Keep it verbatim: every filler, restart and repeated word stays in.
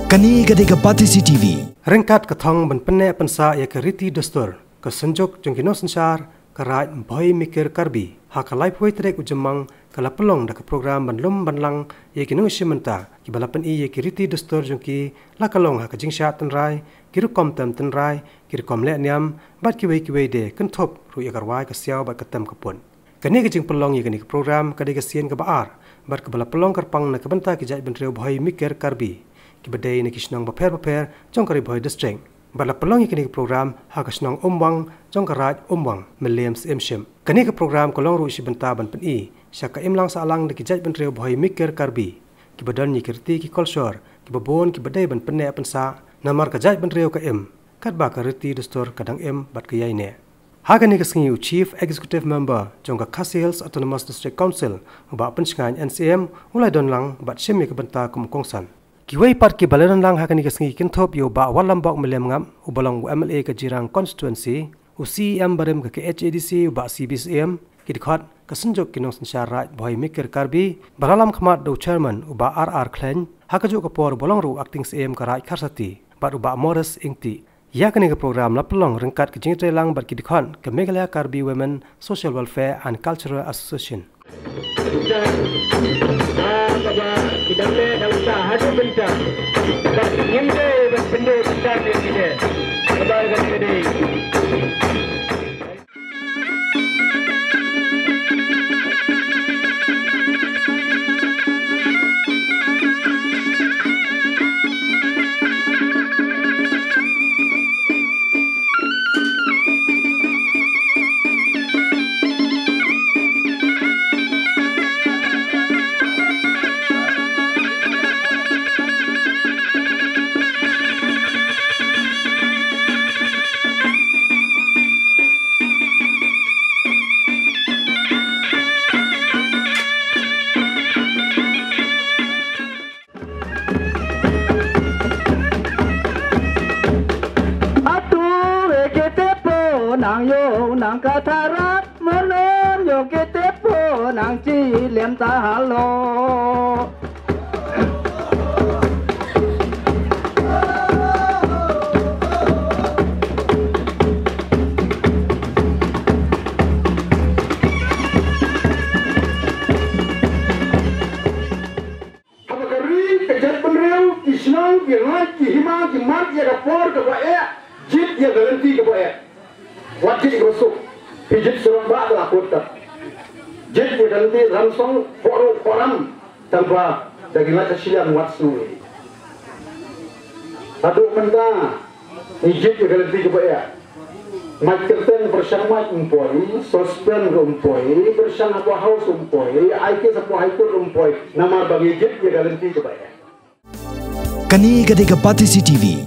Kane ka dei ka Batesi T V. Ryngkat ka thong ban pynneh pynsah ïa ka riti dustur, ka Synjuk jong ki nongsynshar ka Raid Bhoi Mikir Karbi, ha ka laiphew tarik u Jymmang ka la pynlong da ka program ban lum ban lang ïa ki nongshim bynta kiba la pyni ïa ki riti dustur jong ki, la ka long ha ka jingshad tynrai, ki rukom tem tynrai, ki rukom leh niam, bad kiwei kiwei de, kynthup ruh ïa ka rwai ka siaw bad ka tem ka pud. Kane ka jingpynlong ïa kane ka program ka dei ka sien kaba ar bad kaba la pynlong kyrpang na ka bynta ki jaitbynriew Bhoi Mikir Karbi kiba dei na ki shnong bapher bapher jong ka Ri Bhoi District. Bad la pynlong ïa kane ka program ha ka shnong Umwang jong ka Raid Umwang, Mylliem Syiemship. Kane ka program ka long ruh shi bynta ban pyni sha ka imlang sahlang da ki jaitbynriew Bhoi Mikir Karbi kiba don ïa ki riti ki kolshor kiba bun kiba dei ban pynneh pynsah, namar ka jaitbynriew ka im katba ka riti dustur ka dang im bad ka ïaineh. Ha kane ka sngi u Chief Executive Member jong ka Khasi Hills Autonomous District Council, u Bah Pynshngaiñ N C M, u la don lang bad shim ïa ka bynta kum u kongsan. Kiwei pat kiba la don lang ha kane ka sngi kynthup ïa u Bah Warlambok Mylliemngap, uba long u M L A ka Jirang Constituency, u C E M barim ka K H A D C, u Bah C B Syiem, ki dkhot ka Synjuk ki nongsynshar Raid Bhoi Mikir Karbi, ba la lam khmat da u Chairman, u Bah R R Khleiñ, ha kajuh ka por uba long ruh u Acting Syiem ka Raid Kharsati, bad u Bah Morris Ingti. Ïa kane ka program la pynlong ryngkat ka jingïatreilang bad ki dkhot ka Meghalaya Karbi Women Social Welfare and Cultural Association. Atu re kete po nang yo nang katara, menor yo kete po nang ci lem tahalo. Haba ka ri, ka jaitbynriew, ki shnong, ki raid, ki hima, ki mad ïa ka por kaba eh, jied ïa ka lynti kaba eh. Wat jied ïa kaba suk, phi jied surok ba ka la kut kat. Jied ïa ka lynti ram song, poro, poram, tang ba da ki lait shiliang wat sui. Haduh mynta, ngi jied ïa ka lynti kaba eh. Mike kyrteng pyrshang Mike um poi, sospen ruh um poi, pyrshang ha power house um poi, ai case ha power high court um poi, namar ba ngi jied ïa ka lynti kaba eh. Kane ka dei ka Batesi T V.